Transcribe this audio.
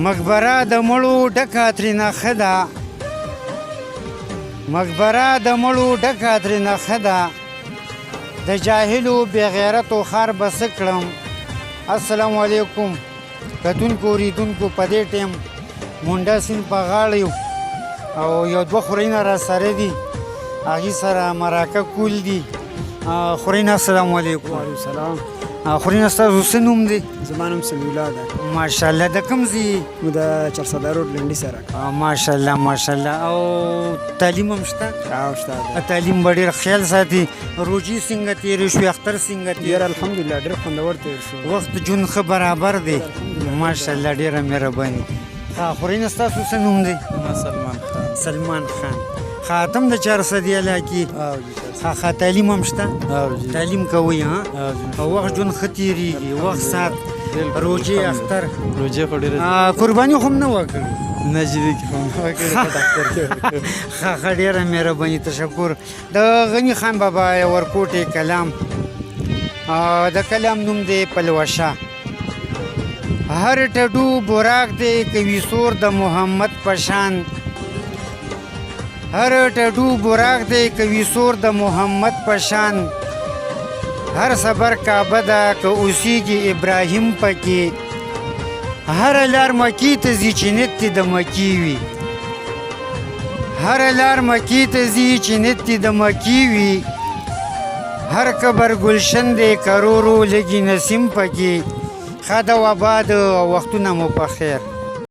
مقبره د مړو ډکه ترېنه ښه ده، مقبره د مړو ډکه ترېنه ښه ده، د جاهلو بې غیرتو ښار به څه کړم. السلام علیکم کتونکو اورېدونکو، په دې ټیم مونډا سیند په غاړه یو او یو دوه خورینه را سره دي، هغې سره مرکه کول دي. خورینه السلام علیکم. وعلیکم السلام. خورینه ستاسو څه نوم دی؟ زما نوم سمیع الله ده. ماشاءالله، د کوم ځای؟ مو د چارسده روډ لنډي سره. ماشاءالله ماشاءالله. او تعلیم هم شته؟ او شته ده. تعلیم به ډېر خیال ساتي. روژې څنګه تېرې شوې؟ اختر څنګه تېر؟ ډېر الحمدلله، ډېر خوندور تېر شو. وخت ژوند ښه برابر دی، ماشاءالله، ډېره مهرباني. ښه خورینه ستاسو څه نوم دی؟ ما سلمان خان. سلمان خان، ښه ته هم د چارسدې علاقې؟ او جی. ښه ښه، تعلیم هم شته؟ او جی. تعلیم کوئ؟ ها. او جی. او وخت ژوند ښه تېرېږي، وخت سات، روژې، اختر؟ روژې خو ډېره. قرباني خو هم نه وه کړې؟ نه جی، دې کې خو نه وه کړې، په ډاکتر کې وه. ښه ښه، ډېره مهرباني، تشکر. د غني خان بابا یو ورکوټی کلام، د کلام نوم دی پلوشه. هر ټډو براق دی کوي سور د محمد پشان، هر ټډو براق دی کوي سور د محمد پشان، هر صبر کعبه ده که اوسیږي ابراهیم پکې، هر لار مکې ته ځي چې نیت دې د مکې وي، هر لار مکې ته ځي چې نیت دې د مکې وي، هر قبر ګلشن دی کرورو لګي نسیم پکې. ښه د آباد وختونه مو په خیر.